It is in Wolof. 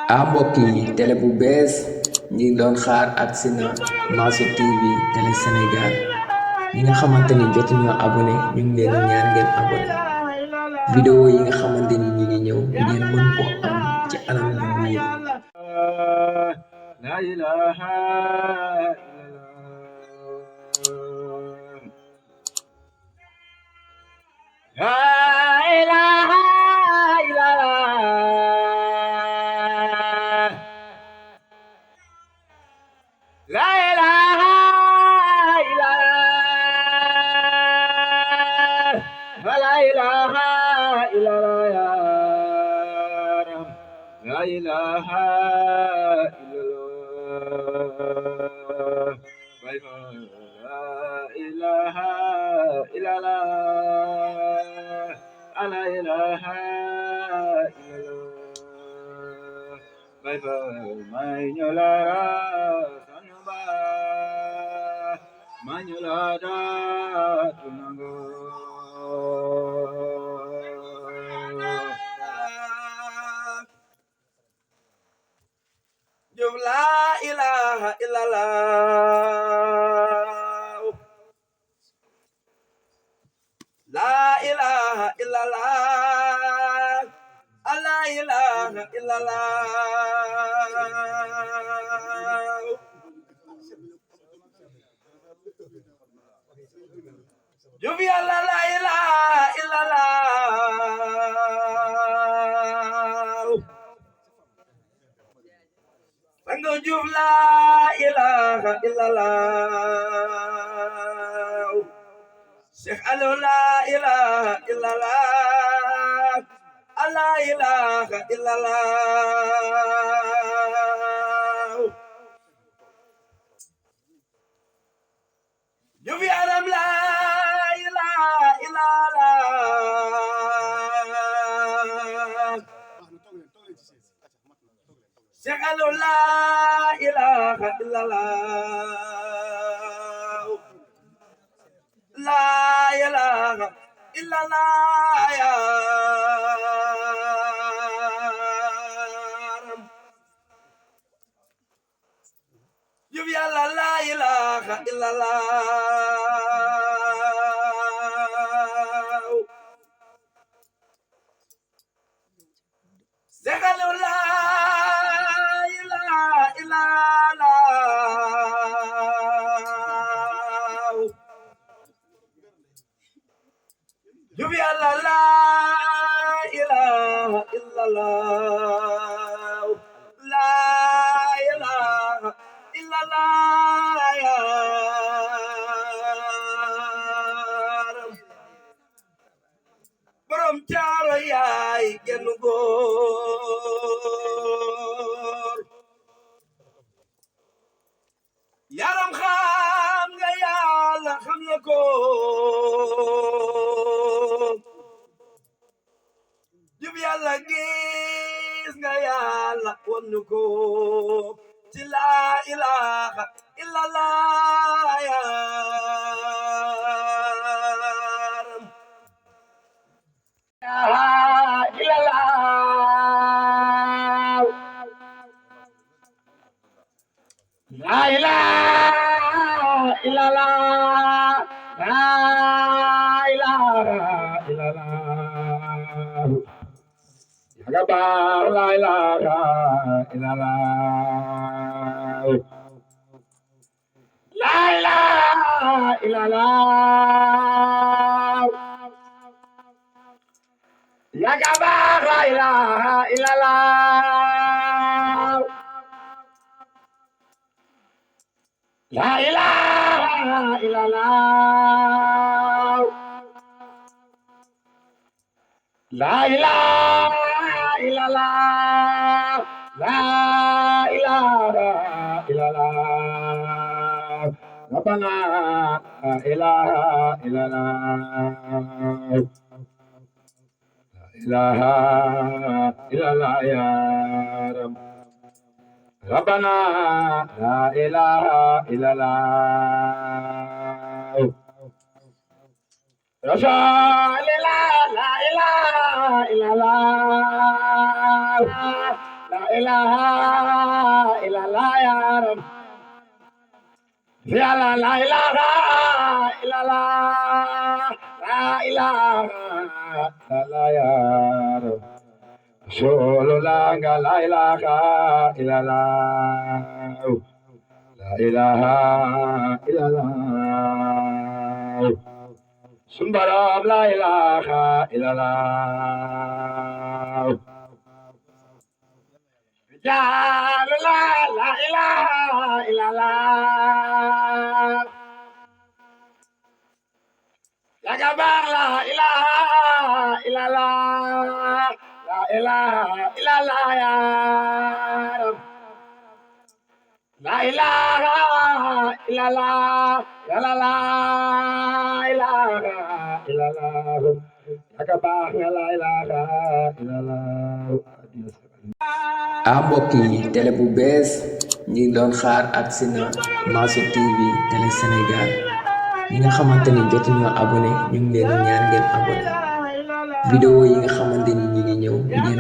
mbokk yi télé bu bees ñi doon xaar agsi na Mansour TV télé Sénégal ñi nga xamante ni jotuñoo abonné ñu ngi leen di ñaan ngeen abonné vidéo yi nga xamante ni ñi ngi ñëw ngeen mën ko am ci anam yu wóor. La ilaha La ilaha illallah. La ilaha illallah. La ilaha illallah. Jubi Allah la ilaha illallah. Sango jub la ilaha illallah. Sheikh Alo la ilaha illallah. La ilaha illallah. Jubi Aram la ilaha illallah. Sheikh Alo la ilaha illallah. La ilaha illallah ya Ram. Jubi Allah la ilaha illallah. Sheikh Alo la ilaha illallah. Jubi Allah la ilaha illallah. La ilaha illallah ya Ram. Borom Jaara yaay genn góor. Yaram xam nga Yàlla xam na ko. Jub Yàlla gis nga Yàlla won na ko. Ci la ilaha illallah ya Ram. La ilaha illallah. La ilaha illallah. Yagabar la ilaha illallah. La ilaha illallah. Yagabar la ilaha illallah. La ilaha illallah. La ilaha illallah. La ilaha illallah. Rabbana la ilaha illallah. La ilaha illallah ya Rabb. Rabbana la ilaha illallah. Rasulillah la ilaha illallah. La ilaha illallah ya Rab. Ya la ilaha illallah. La ilaha illallah ya Rab. Rasulullah la ilaha illallah. La ilaha illallah. Sumbaram la ilaha illallah. Ya la ilaha illallah. Ya gabar la ilaha illallah. La ilaha illallah ya Rab. La ilaha illallah. Ya la ilaha illallah. Ya gabar la ilaha illallah. mbokk yi télé bu bees ñi doon xaar agsi na Mansour TV télé Sénégal ñi nga xamante ni jotuñoo abonné ñu ngi leen di ñaan ngeen abonné vidéo yi nga xamante ni ñi ngi ñëw ngeen